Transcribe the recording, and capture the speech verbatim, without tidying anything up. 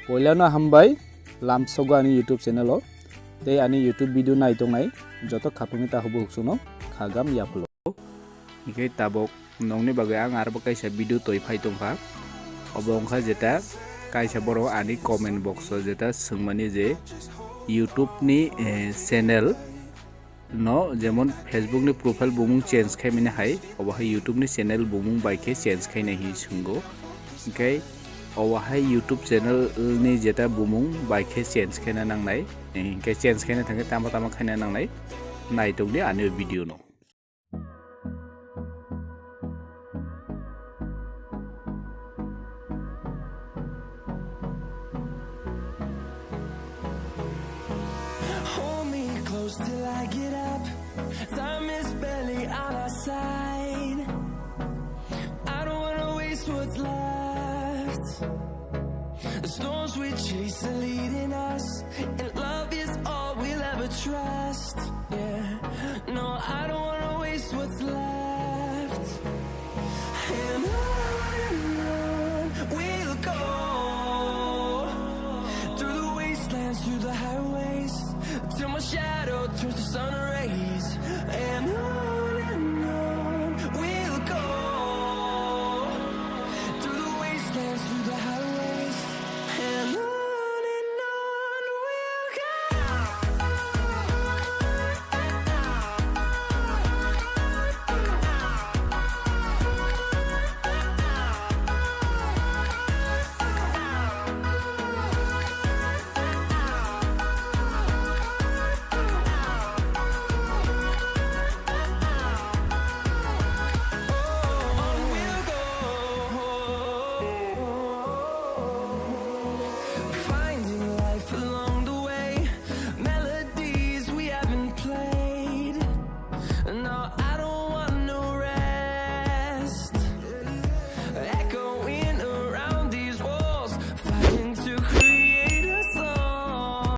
Poilano hambai lamsogo ani YouTube channel o. Tei ani YouTube video nai tongnai joto khapangni tahubo huksuno khagam yaphulo. Hinkhe tabok nongni bagwi ang arbo kaisa video toi phai tongkha. Obo wngkha jeta kaisa borok ani comment box o jeta swngmani je YouTube ni, eh, channel no, jemon Facebook ni profile bumung change khai mani hai, obo hai YouTube ni channel bumung bai khe change khai nai hinwi swngo. Hinkhe obo hai YouTube channel ni jeta bumung bai khe change khai na nangnai. Hinkhe change khai na thangkhe tama tama khai na nangnai. Nai tongdi ani video no. Hold me close till I get up. Time is barely on our side. I don't wanna waste what's left. The storms we chase are leading us, and love is all we'll ever try.